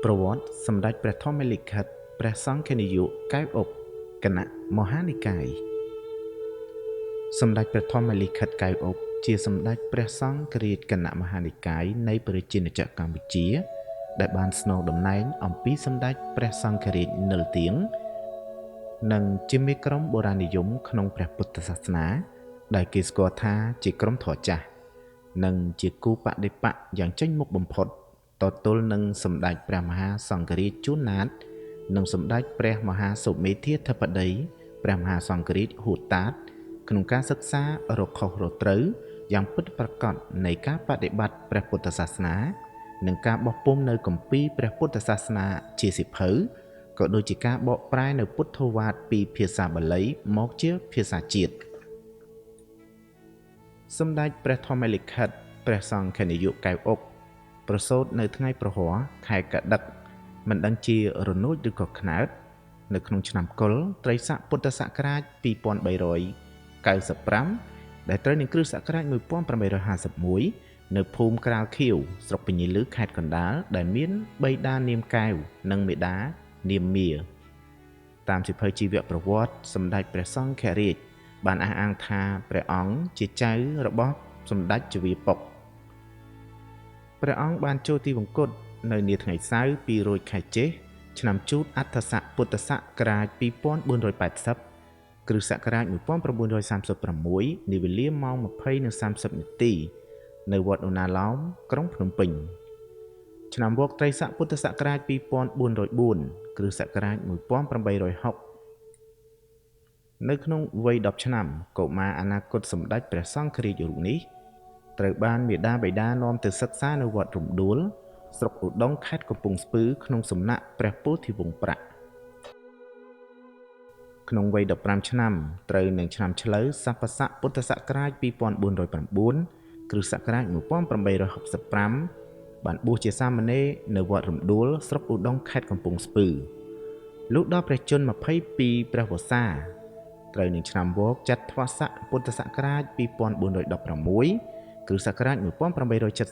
ប្រវត្តិសម្ដេចព្រះធម្មលិខិតព្រះសង្ឃនាយកកែវអុកគណៈមហានិកាយសម្ដេចព្រះធម្មលិខិតកែវអុកជាសម្ដេចព្រះសង្ឃរាជគណៈមហានិកាយនៃព្រះរាជាណាចក្រកម្ពុជា ដែលបានស្នងតំណែងអំពីសម្ដេចព្រះសង្ឃរាជនិលទៀងនិងជាមេក្រុមបុរាណនិយមក្នុងព្រះពុទ្ធសាសនា ដែលគេស្គាល់ថាជាក្រុមធម៌ចាស់និងជាគូបដិបក្ខយ៉ាងចេញមុខបំផុតតទល់នឹងសម្ដេចព្រះមហាសង្ឃរាជជួនណាត និងសម្ដេចព្រះមហាសុមេធាធិបតីព្រះមហាសង្ឃរាជហួតាត ក្នុងការសិក្សារកខុសរកត្រូវយ៉ាងពិតប្រាកដនៃការបដិបត្តិព្រះពុទ្ធសាសនា និងការបោះពុម្ពនៅគម្ពីរព្រះពុទ្ធសាសនាជាសៀវភៅក៏ដូចជាការបកប្រែនៅពុទ្ធោវាទពីភាសាបាលីមកជាភាសាជាតិសម្ដេចព្រះធម្មលិខិតព្រះសង្ឃនាយកកែវអុកប្រសូតនៅថ្ងៃប្រហ័សខែកដិកមិនដឹងជារនួចឬក៏ខ្នើតនៅក្នុងឆ្នាំកុលត្រីស័កពុទ្ធសករាជ2395ដែលត្រូវនឹងគ្រិស្តសករាជ1851នៅភូមិក្រាលខៀវស្រុកពញាលឺខេត្តកណ្ដាលដែលមានបិតានាមកែវនិងមេដានាមមាតាមសៀវភៅជីវប្រវត្តិសម្ដេចព្រះសង្ឃរាជបានអះអាងថាព្រះអង្គជាចៅរបស់សម្ដេចជវាពុកព្រះអង្គបានចូលទីវង្គតនៅនាថ្ងៃសៅរ៍2រោចខែចេសឆ្នាំជូតអដ្ឋស័កពុទ្ធសករាជ2480គ្រិស្តសករាជ1936នាវេលាម៉ោង20:30នាទីនៅវត្តឧណាឡោមក្រុងភ្នំពេញឆ្នាំវកត្រីស័កពុទ្ធសករាជ2404គ្រិស្តសករាជ1860នៅក្នុងវ័យ10ឆ្នាំកុមារអនាគតសម្ដេចព្រះសង្ឃរាជរូបនេះត្រូវបានមាតាបិតានាំទៅសិក្សានៅវត្តរំដួលស្រុកឧដុង្គខេត្តកំពង់ស្ពឺក្នុងសំណាក់ព្រះពោធិវង្សប្រាក់ក្នុងវ័យ15ឆ្នាំត្រូវនឹងឆ្នាំឆ្លូវស័ព្ទស័កពុទ្ធសករាជ2409គ្រិស្តសករាជ1865បានបួសជាសាមណេរនៅវត្តរំដួលស្រុកឧដុង្គខេត្តកំពង់ស្ពឺលុះដល់ព្រះជន្ម22ព្រះវស្សាត្រូវនឹងឆ្នាំវកចត្វាស័កពុទ្ធសករាជ2416គ្រិស្តសករាជ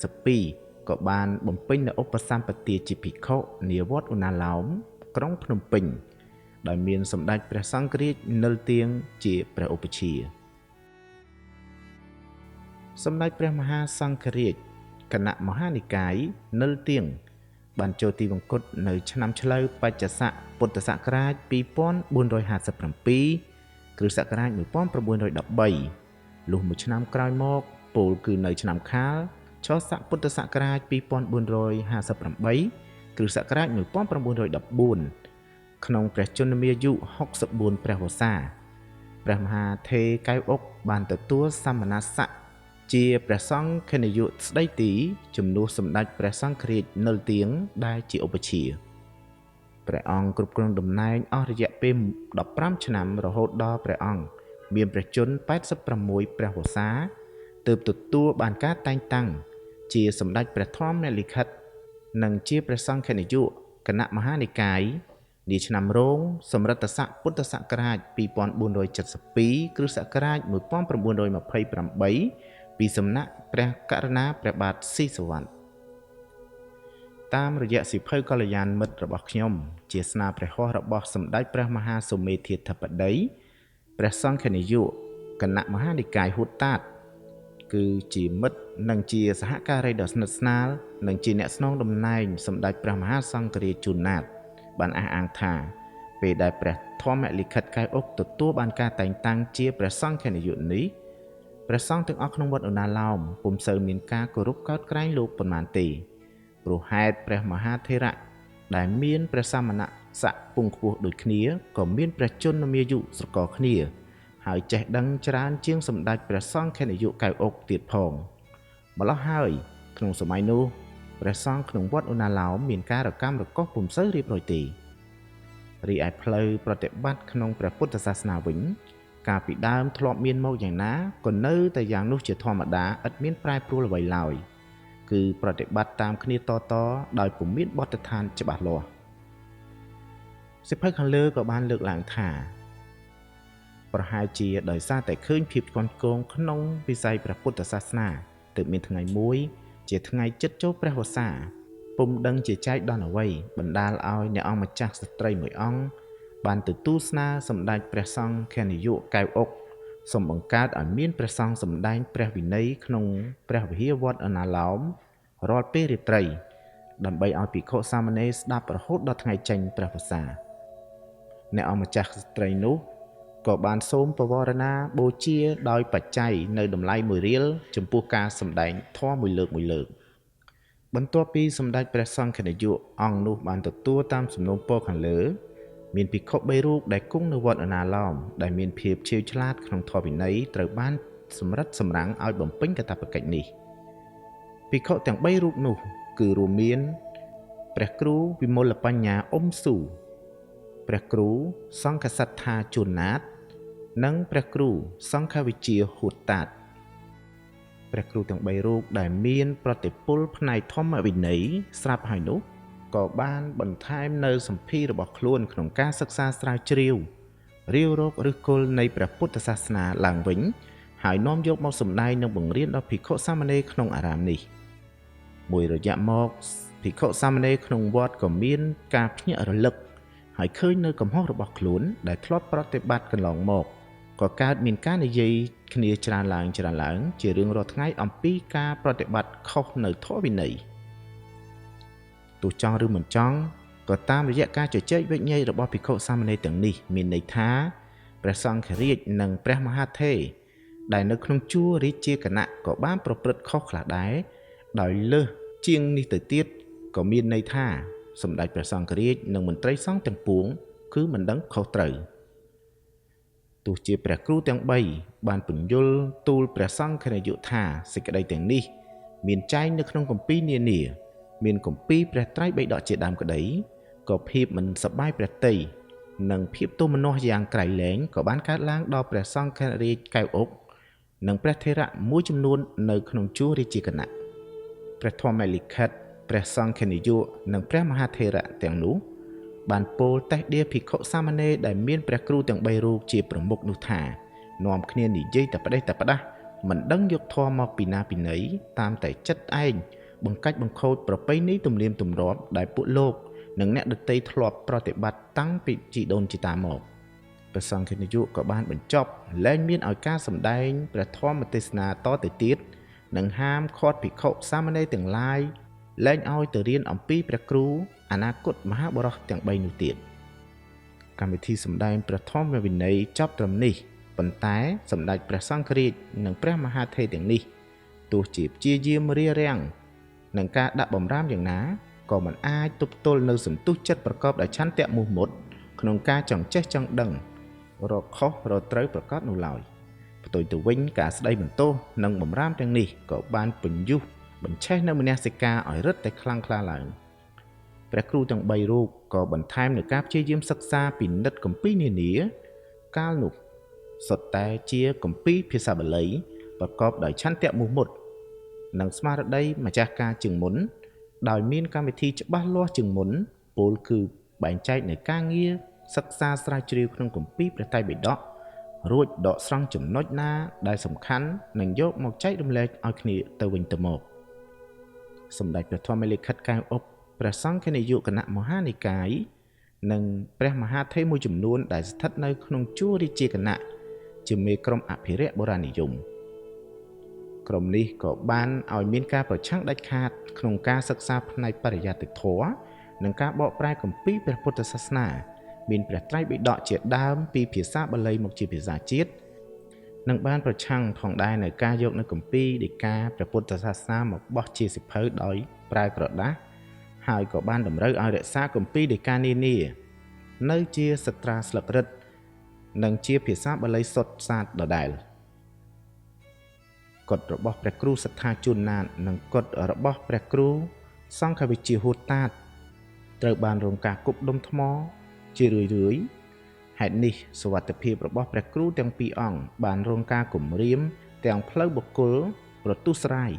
1872ក៏បានបំពេញនូវឧបសម្បទាជាភិក្ខុនាវត្តឧណាឡោមក្រុងភ្នំពេញដោយមានសម្ដេចព្រះសង្ឃរាជនិលទៀងជាព្រះឧបជ្ឈាយ៍សម្ដេចព្រះមហាសង្ឃរាជគណៈមហានិកាយនិលទៀងបានចូលទីវង្គតនៅឆ្នាំឆ្លូវបច្ចស័កពុទ្ធសករាជ2457គ្រិស្តសករាជ1913លុះមួយឆ្នាំក្រោយមកពោលគឺនៅឆ្នាំខាលឆស័កពុទ្ធសករាជ2458គ្រិស្តសករាជ1914ក្នុងព្រះជន្មាយុ64ព្រះវស្សាព្រះមហាថេរកែវអុកបានទទួលសមណស័ក្តិជាព្រះសង្ឃនាយកស្ដីទីជំនួសសម្ដេចព្រះសង្ឃរាជនិលទៀងដែលជាឧបជ្ឈាយ៍ព្រះអង្គគ្រប់គ្រងតំណែងអស់រយៈពេល15ឆ្នាំរហូតដល់ព្រះអង្គមានព្រះជន្ម86ព្រះវស្សាទើបទទួលបានការតែងតាំងជាសម្ដេចព្រះធម្មលិខិតនិងជាព្រះសង្ឃនាយកគណៈមហានិកាយនាឆ្នាំរោងសំរិទ្ធស័កពុទ្ធសករាជ2472គ្រិស្តសករាជ1928ពីសំណាក់ព្រះករុណាព្រះបាទស៊ីសុវត្ថិតាមរយៈសៀវភៅកល្យាណមិត្តរបស់ខ្ញុំជាស្នាព្រះហស្ថរបស់សម្ដេចព្រះមហាសុមេធាធិបតីព្រះសង្ឃនាយកគណៈមហានិកាយហួតតាតគឺជាមិត្តនិងជាសហការីដ៏ស្និទ្ធស្នាលនិងជាអ្នកស្នងតំណែងសម្ដេចព្រះមហាសង្ឃរាជជួនណាតបានអះអាងថាពេលដែលព្រះធម្មលិខិតកែវអុកទទួលបានការតែងតាំងជាព្រះសង្ឃនាយកនេះព្រះសង្ឃទាំងអស់ក្នុងវត្តឧណាឡោមពុំសូវមានការគោរពកោតក្រែងលោកប៉ុន្មានទេព្រោះហេតុព្រះមហាថេរៈដែលមានព្រះសមណស័ក្តិពងខ្ពស់ដូចគ្នាក៏មានព្រះជន្មាយុស្រកគ្នាហើយចេះដឹងច្រើនជាងសម្ដេចព្រះសង្ឃនាយកកែវអុកទៀតផងម្ល៉េះហើយក្នុងសម័យនោះព្រះសង្ឃក្នុងវត្តឧណាឡោមមានការរកម្មរកុសពុំសូវរៀបរយទេរីឯផ្លូវប្រតិបត្តិក្នុងព្រះពុទ្ធសាសនាវិញកាលពីដើមធ្លាប់មានមកយ៉ាងណាក៏នៅតែយ៉ាងនោះជាធម្មតាឥតមានប្រែប្រួលអ្វីឡើយគឺប្រតិបត្តិតាមគ្នាតៗដោយពុំមានបទដ្ឋានច្បាស់លាស់សៀវភៅខាងលើក៏បានលើកឡើងថាប្រហែលជាដោយសារតែឃើញភាពឆ្គាំឆ្គងក្នុងវិស័យព្រះពុទ្ធសាសនាទើបមានថ្ងៃមួយជាថ្ងៃជិតចូលព្រះវស្សា ពុំដឹងជាចែកដល់អ្វីបណ្ដាលឲ្យអ្នកអង្គម្ចាស់ស្ត្រីមួយអង្គបានទទួលស្នើសម្ដេចព្រះសង្ឃនាយកកែវអុកសូមបង្កើតឲ្យមានព្រះសង្ឃសម្ដែងព្រះវិន័យក្នុងព្រះវិហារវត្តអនាឡោមរាល់ពេលរាត្រីដើម្បីឲ្យភិក្ខុសាមណេរស្ដាប់រហូតដល់ថ្ងៃចេញព្រះវស្សាអ្នកអង្គម្ចាស់ស្ត្រីនោះក៏បានសូមពវរណាបូជាដោយបច្ច័យនៅតម្លៃ1រៀលចំពោះការសម្ដែងធម៌មួយលើកមួយលើកបន្ទាប់ពីសម្ដេចព្រះសង្ឃនាយកអង្គនោះបានទទួលតាមសំណូមពរខាងលើមានភិក្ខុ3រូបដែលគង់នៅវត្តអនាឡោមដែលមានភាពឆៀវឆ្លាតក្នុងធម៌វិន័យត្រូវបានសម្រិតសម្រាំងឲ្យបំពេញកាតព្វកិច្ចនេះភិក្ខុទាំង3រូបនោះគឺរួមមានព្រះគ្រូវិមលបញ្ញាអ៊ុំស៊ូព្រះគ្រូសង្ឃសត្ថាជួនណាតនិងព្រះគ្រូសង្ឃវិជ្ជាហួតតាតព្រះគ្រូទាំង3រូបដែលមានប្រតិពលផ្នែកធម្មវិន័យស្រាប់ហើយនោះក៏បានបន្ថែមនៅសម្ភាររបស់ខ្លួនក្នុងការសិក្សាស្រាវជ្រាវរាវរកឫសគល់នៃព្រះពុទ្ធសាសនាឡើងវិញហើយនាំយកមកសម្ដែងនិងបង្រៀនដល់ភិក្ខុសាមណេរក្នុងអារាមនេះមួយរយៈមកភិក្ខុសាមណេរក្នុងវត្តក៏មានការភ្ញាក់រលឹកហើយឃើញនៅកំហុសរបស់ខ្លួនដែលធ្លាប់ប្រតិបត្តិកន្លងមកក៏កើតមានការនិយាយគ្នាច្រើនឡើងច្រើនឡើងជារឿងរាល់ថ្ងៃអំពីការប្រតិបត្តិខុសនៅធម៌វិន័យទោះចង់ឬមិនចង់ក៏តាមរយៈការជជែកវិញ្ញ័យរបស់ភិក្ខុសាមណេរទាំងនេះមានន័យថាព្រះសង្ឃរាជនិងព្រះមហាថេរដែលនៅក្នុងជួររាជាគណៈក៏បានប្រព្រឹត្តខុសខ្លះដែរដោយលើសជាងនេះទៅទៀតក៏មានន័យថាសម្ដេចព្រះសង្ឃរាជនិងមន្ត្រីសង្ឃទាំងពួងគឺមិនដឹងខុសត្រូវទោះជាព្រះគ្រូទាំង3បានពន្យល់ទូលព្រះសង្ឃនាយកថាសេចក្តីទាំងនេះមានចែងនៅក្នុងគម្ពីរនានាមានគម្ពីរព្រះត្រៃបិដកជាដើមក្តីក៏ភាពមិនសប្បាយព្រះទ័យនិងភាពទោមនស្សយ៉ាងក្រៃលែងក៏បានកើតឡើងដល់ព្រះសង្ឃរាជកែវអុកនិងព្រះថេរៈមួយចំនួននៅក្នុងជួររាជាគណៈព្រះធម្មលិខិតព្រះសង្ឃនាយកនិងព្រះមហាថេរៈទាំងនោះបានពោលតេះដៀភិក្ខុសាមណេរដែលមានព្រះគ្រូទាំង3រូបជាប្រមុខនោះថានាំគ្នានិយាយតែផ្ដេសតែផ្ដាស់មិនដឹងយកធម៌មកពីណាពីណីតាមតែចិត្តឯងបង្កាច់បង្ខូចប្រពៃណីទំនៀមទម្លាប់ដែលពួកលោកនិងអ្នកដទៃធ្លាប់ប្រតិបត្តិតាំងពីជីដូនជីតាមកព្រះសង្ឃនាយកក៏បានបញ្ចប់លែងមានឲ្យការសម្ដែងព្រះធម៌ទេសនាតទៅទៀតនិងហាមឃាត់ភិក្ខុសាមណេរទាំងឡាយលែងឲ្យទៅរៀនអំពីព្រះគ្រូអនាគតមហាបុរសទាំង3នោះទៀតកម្មវិធីសម្ដែងព្រះធម៌វិន័យចប់ត្រឹមនេះប៉ុន្តែសម្ដេចព្រះសង្ឃរាជនិងព្រះមហាថេរទាំងនេះទោះជាព្យាយាមរារាំងនឹងការដាក់បំរាមយ៉ាងណាក៏មិនអាចទប់ទល់នៅសន្ទុះចិត្តប្រកបដោយឆន្ទៈមោះមុតក្នុងការចង់ចេះចង់ដឹងរកខុសរកត្រូវប្រកបនោះឡើយផ្ទុយទៅវិញការស្ដីបន្ទោសនិងបំរាមទាំងនេះក៏បានពន្យុះបញ្ឆេះនៅមនសិការឲ្យរឹតតែខ្លាំងក្លាឡើងព្រះគ្រូទាំង3រូបក៏បន្ថែមនៅការព្យាយាមសិក្សាពិនិត្យគម្ពីរនានាកាលនោះសុទ្ធតែជាគម្ពីរភាសាបាលីប្រកបដោយឆន្ទៈមោះមុតនិងស្មារតីម្ចាស់ការជាងមុនដោយមានកម្មវិធីច្បាស់លាស់ជាងមុនពោលគឺបែងចែកនៅការងារសិក្សាស្រាវជ្រាវក្នុងគម្ពីរព្រះត្រៃបិដករួចដកស្រង់ចំណុចណាដែលសំខាន់និងយកមកចែករំលែកឲ្យគ្នាទៅវិញទៅមកសម្ដេចព្រះធម្មលិខិតកែវអុកព្រះសង្ឃនាយកគណៈមហានិកាយនិងព្រះមហាថេរមួយចំនួនដែលស្ថិតនៅក្នុងជួររាជាគណៈជាមេក្រុមអភិរក្សបុរាណនិយមក្រុមនេះក៏បានឲ្យមានការប្រឆាំងដាច់ខាតក្នុងការសិក្សាផ្នែកបរិយត្តិធម៌និងការបកប្រែគម្ពីរព្រះពុទ្ធសាសនាមានព្រះត្រៃបិដកជាដើមពីភាសាបាលីមកជាភាសាជាតិនិងបានប្រឆាំងផងដែរនៅការយកនៅគម្ពីរដីកាព្រះពុទ្ធសាសនាមកបោះជាសៀវភៅដោយប្រើក្រដាសហើយក៏បានតម្រូវឲ្យរក្សាគម្ពីរដីកានានានៅជាសត្រាស្លឹករឹតនិងជាភាសាបាលីសុទ្ធសាធដដែលកុដិរបស់ព្រះគ្រូសត្ថាជួនណាតនិងកុដិរបស់ព្រះគ្រូសង្ឃវិជ្ជាហួតតាតត្រូវបានរងការគប់ដុំថ្មជារឿយៗហេតុនេះសុវត្ថិភាពរបស់ព្រះគ្រូទាំងពីរអង្គបានរងការគំរាមទាំងផ្លូវបុគ្គលប្រទុសរាយ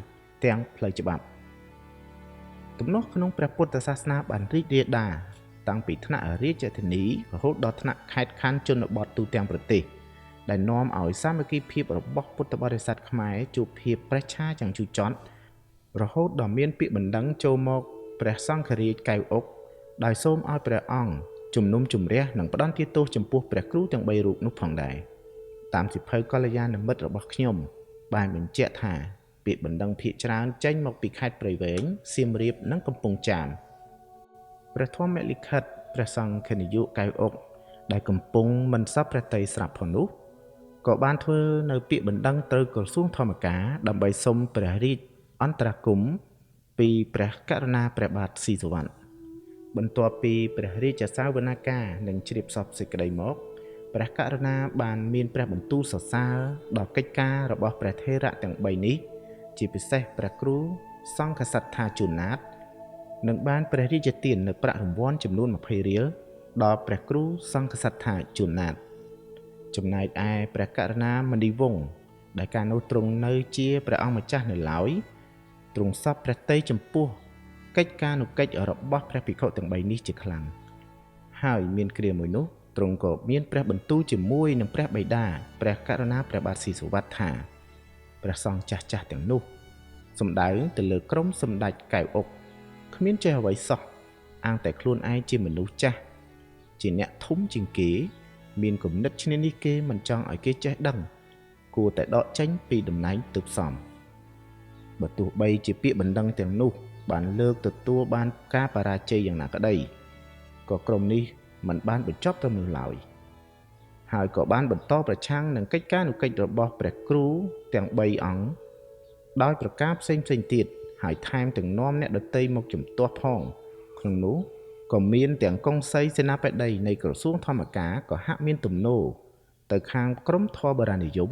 ទាំងផ្លូវច្បាប់ទំនាស់ក្នុងព្រះពុទ្ធសាសនាបានរីករាលដាលតាំងពីថ្នាក់រាជធានីរហូតដល់ថ្នាក់ខេត្តខណ្ឌជនបទទូទាំងប្រទេសដែលនាំឲ្យសាមគ្គីភាពរបស់ពុទ្ធបរិស័ទខ្មែរជួបភាពប្រេះឆាយ៉ាងជូរចត់រហូតដល់មានពាក្យបណ្ដឹងចូលមក ព្រះសង្ឃរាជកែវអុកដោយសូមឲ្យព្រះអង្គជំនុំជម្រះនិងផ្ដន្ទាទោសចំពោះព្រះគ្រូទាំង3រូបនោះផងដែរតាមសៀវភៅកល្យាណមិត្តរបស់ខ្ញុំបានបញ្ជាក់ថាពាក្យបណ្ដឹងភាគច្រើនចេញមកពីខេត្តព្រៃវែងសៀមរាបនិងកំពង់ចាមព្រះធម្មលិខិតព្រះសង្ឃនាយកកែវអុកដែលកំពុងមិនសព្វព្រះទ័យស្រាប់ផងនោះក៏បានធ្វើនៅពាក្យបណ្ដឹងទៅក្រសួងធម្មការដើម្បីសុំព្រះរាជអន្តរាគមន៍ពីព្រះករុណាព្រះបាទស៊ីសុវត្ថិបន្ទាប់ពីព្រះរាជសាវនាការនិងជ្រាបសពសេចក្តីមកព្រះករុណាបានមានព្រះបន្ទូលសរសើរដល់កិច្ចការរបស់ព្រះថេរៈទាំង3នេះជាពិសេសព្រះគ្រូសង្ឃសត្ថាជួនណាតនិងបានព្រះរាជទាននៅប្រាក់រង្វាន់ចំនួន20រៀលដល់ព្រះគ្រូសង្ឃសត្ថាជួនណាតចំណែកឯព្រះករុណាមនីវង្សដែលកាលនោះទ្រង់នៅជាព្រះអង្គម្ចាស់នៅឡើយទ្រង់សព្វព្រះទ័យចំពោះកិច្ចការនុកិច្ចរបស់ព្រះភិក្ខុទាំង3នេះជាខ្លាំងហើយមានគ្រាមួយនោះទ្រង់ក៏មានព្រះបន្ទូលជាមួយនឹងព្រះបិតាព្រះករុណាព្រះបាទស៊ីសុវត្ថិថាព្រះសង្ឃចាស់ៗទាំងនោះសំដៅទៅលើក្រុមសម្ដេចកែវអុកគ្មានចេះអ្វីសោះអាងតែខ្លួនឯងជាមនុស្សចាស់ជាអ្នកធំជាងគេមានគំនិតឈ្នានីសគេមិនចង់ឲ្យគេចេះដឹងគួរតែដកចេញពីតំណែងទើបសមបើទោះបីជាពាក្យបណ្ដឹងទាំងនោះបានលើកទទួលបានការបរាជ័យយ៉ាងណាក្តីក៏ក្រុមនេះមិនបានបញ្ចប់ត្រឹមនោះឡើយហើយក៏បានបន្តប្រឆាំងនឹងកិច្ចការនុកិច្ចរបស់ព្រះគ្រូទាំង3អង្គដោយប្រការផ្សេងៗទៀតហើយថែមទាំងនាំអ្នកដទៃមកជំទាស់ផងក្នុងនោះក៏មានទាំងកុងសីសេនាបតីនៃក្រសួងធម្មការក៏ហាក់មានទំនោរទៅខាងក្រមធម៌បុរាណនិយម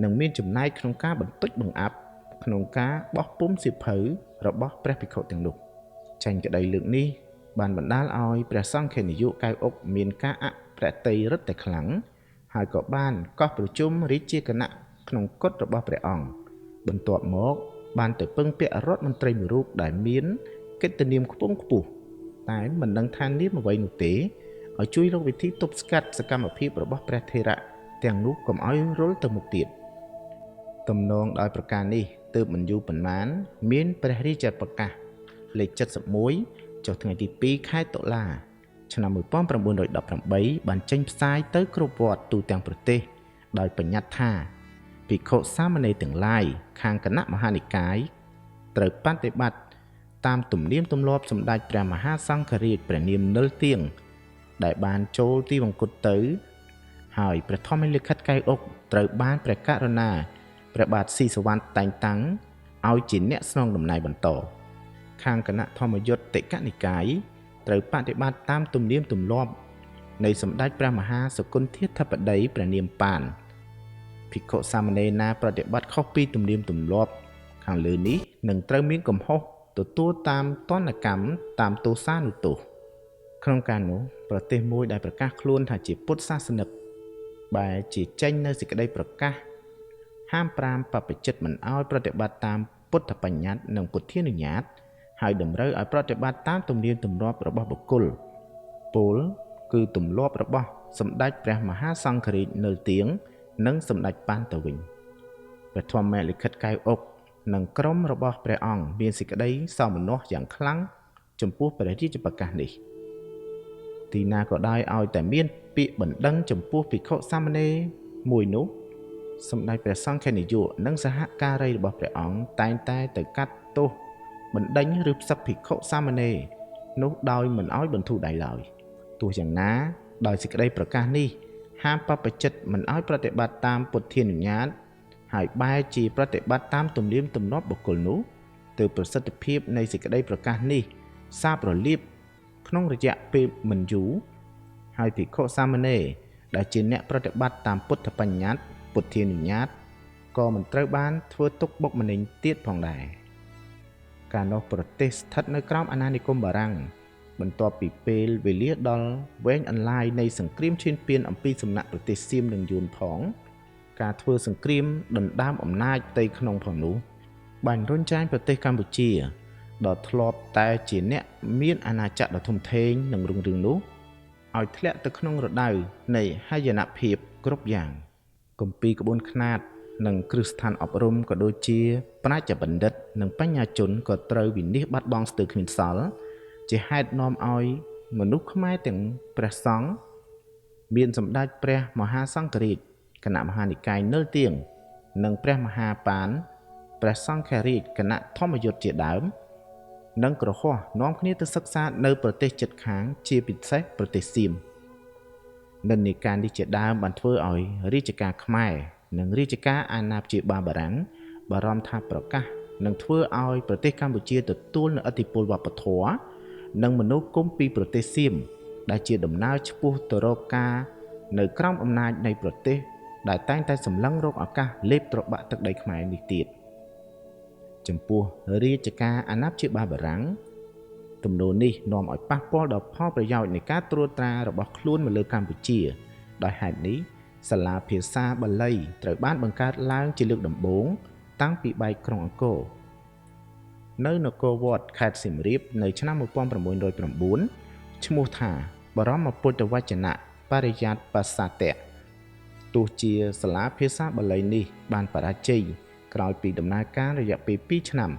និងមានចំណែកក្នុងការបន្ទច់បង្អាប់ក្នុងការបោះពុម្ពសៀវភៅរបស់ព្រះភិក្ខុទាំងនោះចាញ់ក្តីលើកនេះបានបណ្ដាលឲ្យព្រះសង្ឃនាយកកែវអុកមានការអប្រតិយរឹតតែខ្លាំងហើយក៏បានកោះប្រជុំរាជាគណៈក្នុងកុដិរបស់ព្រះអង្គបន្ទាប់មកបានទៅពឹងពាក់រដ្ឋមន្ត្រីមួយរូបដែលមានកិត្តិនាមខ្ពង់ខ្ពស់តែមិនដឹងថានាមអ្វីនោះទេឲ្យជួយរកវិធីទប់ស្កាត់សកម្មភាពរបស់ព្រះថេរៈទាំងនោះកុំឲ្យរុលទៅមុខទៀតទំនងដោយប្រការនេះទើបមិនយូរប៉ុន្មានមានព្រះរាជប្រកាសលេខ71ចុះថ្ងៃទី2ខែតុលាឆ្នាំ1918បានចេញផ្សាយទៅគ្រប់វត្តទូទាំងប្រទេសដោយបញ្ញត្តិថាភិក្ខុសាមណេរទាំងឡាយខាងគណៈមហានិកាយត្រូវបប្រតិបត្តិតាមទំនៀមទម្លាប់សម្ដេចព្រះមហាសង្ឃរាជព្រះនាមនិលទៀងដែលបានចូលទីវង្គតទៅហើយព្រះធម្មលិខិតកែវអុកត្រូវបានព្រះករុណាព្រះបាទស៊ីសុវត្ថិតែងតាំងឲ្យជាអ្នកស្នងតំណែងបន្តខាងគណៈធម្មយុត្តិកនិកាយត្រូវបប្រតិបត្តិតាមទំនៀមទម្លាប់នៃសម្ដេចព្រះមហាសកុនធាធិបតីព្រះនាមប៉ានភិក្ខុសាមណេរណាប្រតិបត្តិខុសពីទំនៀមទម្លាប់ខាងលើនេះនឹងត្រូវមានកំហុសទទួលតាមទណ្ឌកម្មតាមទោសានុទោសក្នុងកាលនោះប្រទេសមួយដែលប្រកាសខ្លួនថាជាពុទ្ធសាសនិកបែរជាចេញនៅសេចក្តីប្រកាសហាមប្រាមបព្វជិតមិនឲ្យប្រតិបត្តិតាមពុទ្ធបញ្ញត្តិនិងពុទ្ធានុញ្ញាតហើយតម្រូវឲ្យប្រតិបត្តិតាមទំនៀមទម្លាប់របស់បុគ្គលពោលគឺទម្លាប់របស់សម្ដេចព្រះមហាសង្ឃរាជនិលទៀងនិងសម្ដេចប៉ានទៅវិញព្រះធម្មលិខិតកែវអុកនិងក្រុមរបស់ព្រះអង្គមានសេចក្តីសោមនស្សយ៉ាងខ្លាំងចំពោះព្រះរាជប្រកាសនេះទីណាក៏ដោយឲ្យតែមានពាក្យបណ្ដឹងចំពោះភិក្ខុសាមណេរមួយនោះសម្ដេចព្រះសង្ឃនាយកនិងសហការីរបស់ព្រះអង្គតែងតែទៅកាត់ទោសបណ្ដេញឬផ្សឹកភិក្ខុសាមណេរនោះដោយមិនឲ្យបន្ធូរដៃឡើយទោះយ៉ាងណាដោយសេចក្តីប្រកាសនេះហាមបព្វជិតមិនឲ្យប្រតិបត្តិតាមពុទ្ធានុញ្ញាតហើយបែរជាប្រតិបត្តិតាមទំនៀមទម្លាប់បុគ្គលនោះទើបប្រសិទ្ធភាពនៃសេចក្តីប្រកាសនេះសាបរលាបក្នុងរយៈពេលមិនយូរហើយភិក្ខុសាមណេរដែលជាអ្នកប្រតិបត្តិតាមពុទ្ធបញ្ញត្តិពុទ្ធានុញ្ញាតក៏មិនត្រូវបានធ្វើទុកបុកម្នេញទៀតផងដែរកាលនោះប្រទេសស្ថិតនៅក្រោមអាណានិគមបារាំងបន្ទាប់ពីពេលវេលាដល់វែងអន្លាយនៃសង្គ្រាមឈានពានអំពីសំណាក់ប្រទេសសៀមនិងយួនផងការធ្វើសង្គ្រាមដណ្ដើមអំណាចផ្ទៃក្នុងផងនោះបានរុញច្រានប្រទេសកម្ពុជាដ៏ធ្លាប់តែជាអ្នកមានអាណាចក្រដ៏ធំធេងនិងរុងរឿងនោះឲ្យធ្លាក់ទៅក្នុងរដូវនៃហយនភាពគ្រប់យ៉ាងគម្ពីរក្បួនខ្នាត និងគ្រឹះស្ថានអប់រំក៏ដូចជាប្រាជ្ញបណ្ឌិតនិងបញ្ញាជនក៏ត្រូវវិនាសបាត់បង់ស្ទើរគ្មានសល់ជាហេតុនាំឲ្យមនុស្សខ្មែរទាំងព្រះសង្ឃមានសម្ដេចព្រះមហាសង្ឃរាជគណៈមហានិកាយនិលទៀងនិងព្រះមហាប៉ានព្រះសង្ឃរាជគណៈធម្មយុទ្ធជាដើមនិងក្រហោះនាំគ្នាទៅសិក្សានៅប្រទេសជិតខាងជាពិសេសប្រទេសសៀមនិន្នាការនេះជាដើមបានធ្វើឲ្យរាជការខ្មែរនិងរាជការអាណាព្យាបាលបារាំងបារម្ភថាប្រកាសនឹងធ្វើឲ្យប្រទេសកម្ពុជាទទួលនូវឥទ្ធិពលវប្បធម៌និងមនោគមពីប្រទេសសៀមដែលជាដំណើរឆ្ពោះទៅរកការនៅក្រោមអំណាចនៃប្រទេសដែលតែងតែសម្លឹងរកឱកាសលេបត្របាក់ទឹកដីខ្មែរនេះទៀតចំពោះរាជការអាណាព្យាបាលបារាំងទំនោរនេះនាំឲ្យប៉ះពាល់ដល់ផលប្រយោជន៍នៃការត្រួតត្រារបស់ខ្លួនមកលើកម្ពុជាដោយហេតុនេះសាលាភាសាបាលីត្រូវបានបង្កើតឡើងជាលើកដំបូងតាំងពីបែកក្រុងអង្គរនៅនគរវត្តខេត្តសៀមរាបនៅឆ្នាំ1909ឈ្មោះថាបរមពុទ្ធវចនៈបរិយ័តបាសាតៈទោះជាសាលាភាសាបាលីនេះបានបរាជ័យក្រោយពីដំណើរការរយៈពេល2ឆ្នាំ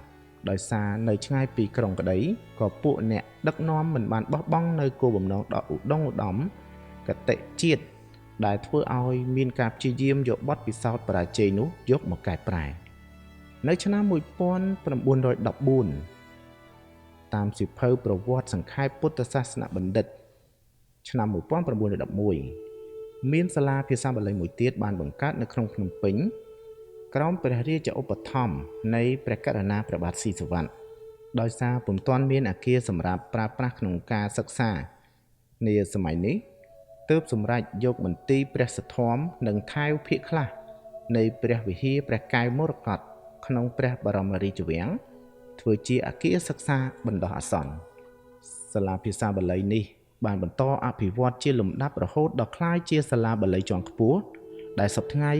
ដោយសារនៅឆ្ងាយពីក្រុងក្តីក៏ពួកអ្នកដឹកនាំមិនបានបោះបង់នៅគោលបំណងដ៏ឧត្តុង្គឧត្តមកតិជាតិដែលធ្វើឲ្យមានការព្យាយាមយកបទពិសោធន៍បរាជ័យនោះយកមកកែប្រែនៅឆ្នាំ1914តាមសៀវភៅប្រវត្តិសង្ខេបពុទ្ធសាសនបណ្ឌិតឆ្នាំ1911មានសាលាភាសាបាលីមួយទៀតបានបង្កើតនៅក្នុងភ្នំពេញក្រោមព្រះរាជឧបត្ថម្ភនៃព្រះករុណាព្រះបាទស៊ីសុវត្ថិដោយសារពុំទាន់មានអគារសម្រាប់ប្រើប្រាស់ក្នុងការសិក្សានាសម័យនេះទើបសម្រេចយកមន្ទីរព្រះសទ្ធំនិងថែវភាគខ្លះនៃព្រះវិហារព្រះកែវមរកតក្នុងព្រះបរមរាជវាំងធ្វើជាអគារសិក្សាបណ្ដោះអាសន្នសាលាភាសាបាលីនេះបានបន្តអភិវឌ្ឍជាលំដាប់រហូតដល់ក្លាយជាសាលាបាលីជាន់ខ្ពស់ដែលសព្វថ្ងៃ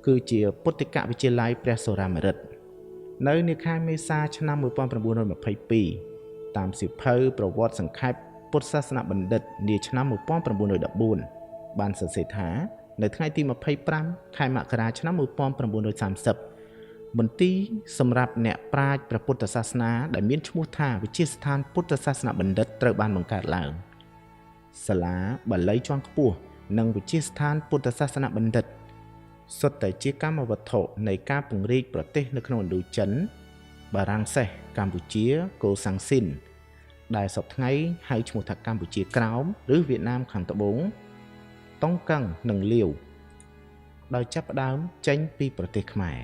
គឺជាពុទ្ធិកវិទ្យាល័យព្រះសុរាម្រិតនៅនាខែមេសាឆ្នាំ1922តាមសៀវភៅប្រវត្តិសង្ខេបពុទ្ធសាសនបណ្ឌិតនាឆ្នាំ1914បានសរសេរថានៅថ្ងៃទី25ខែមករាឆ្នាំ1930មន្ទីរសម្រាប់អ្នកប្រាជ្ញព្រះពុទ្ធសាសនាដែលមានឈ្មោះថាវិទ្យាស្ថានពុទ្ធសាសនបណ្ឌិតត្រូវបានបង្កើតឡើងសាលាបាលីជាន់ខ្ពស់និងវិទ្យាស្ថានពុទ្ធសាសនបណ្ឌិតសុទ្ធតែជាកម្មវត្ថុនៃការពង្រីកប្រទេសនៅក្នុងឥណ្ឌូចិនបារាំងសេសកម្ពុជាកូសាំងស៊ីនដែលសព្វថ្ងៃហៅឈ្មោះថាកម្ពុជាក្រោមឬវៀតណាមខាងត្បូងតុងកឹងនិងលាវដោយចាប់ផ្ដើមចេញពីប្រទេសខ្មែរ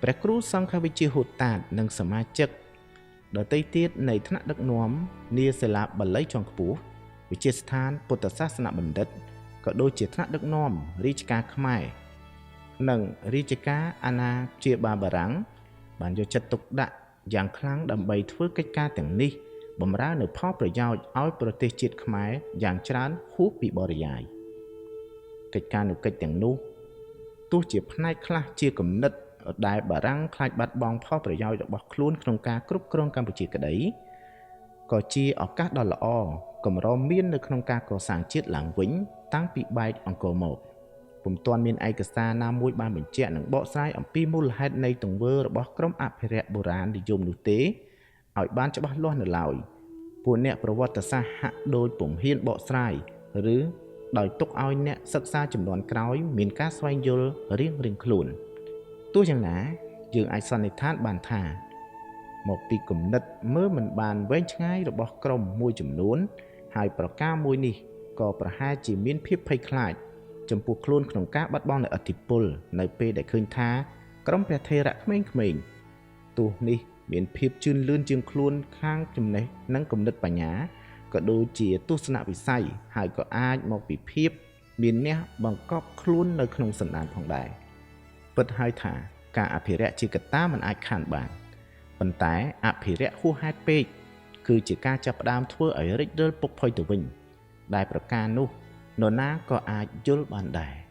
ព្រះគ្រូសង្ឃវិជ្ជាហូតាតនិងសមាជិកដទៃទៀតនៃថ្នាក់ដឹកនាំនាសាលាបាលីជាន់ខ្ពស់វិទ្យាស្ថានពុទ្ធសាសនបណ្ឌិតក៏ដូចជាថ្នាក់ដឹកនាំរាជការខ្មែរនិងរាជការអាណាព្យាបាលបារាំងបានយកចិត្តទុកដាក់យ៉ាងខ្លាំងដើម្បីធ្វើកិច្ចការទាំងនេះបម្រើនូវផលប្រយោជន៍ឲ្យប្រទេសជាតិខ្មែរយ៉ាងច្រើនហួសពីបរិយាយកិច្ចការនុកិច្ចទាំងនោះទោះជាផ្នែកខ្លះជាគំនិតដែលបារាំងខ្លាចបាត់បង់ផលប្រយោជន៍របស់ខ្លួនក្នុងការគ្រប់គ្រងកម្ពុជាក្តីក៏ជាឱកាសដ៏ល្អកម្រមាននៅក្នុងការកសាងជាតិឡើងវិញតាំងពីបែកអង្គរមកពុំទាន់មានឯកសារណាមួយបានបញ្ជាក់និងបកស្រាយអំពីមូលហេតុនៃទង្វើរបស់ក្រុមអភិរក្សបុរាណនិយមនោះទេឲ្យបានច្បាស់លាស់នៅឡើយពួកអ្នកប្រវត្តិសាស្ត្រហាក់ដូចពុំហ៊ានបកស្រាយឬដោយទុកឲ្យអ្នកសិក្សាជំនាន់ក្រោយមានការស្វែងយល់រៀងៗខ្លួនទោះយ៉ាងណាយើងអាចសន្និដ្ឋានបានថាមកពីគំនិតមើលមិនបានវែងឆ្ងាយរបស់ក្រុមមួយចំនួនហើយប្រការមួយនេះក៏ប្រហែលជាមានភាពភ័យខ្លាចចំពោះខ្លួនក្នុងការបាត់បង់នូវឥទ្ធិពលនៅពេលដែលឃើញថាក្រុមព្រះថេរៈក្មេងៗទោះនេះមានភាពជឿនលឿនជាងខ្លួនខាងចំណេះនិងគំនិតបញ្ញាក៏ដូចជាទស្សនវិស័យហើយក៏អាចមកពីភាពមានអ្នកបង្កប់ខ្លួននៅក្នុងសន្តានផងដែរពិតហើយថាការអភិរក្សជាកត្តាមិនអាចខានបានប៉ុន្តែអភិរក្សហួសហេតុពេកគឺជាការចាប់ផ្ដើមធ្វើឲ្យរិចរិលពុកផុយទៅវិញដែលប្រការនោះនរណាក៏អាចយល់បានដែរ។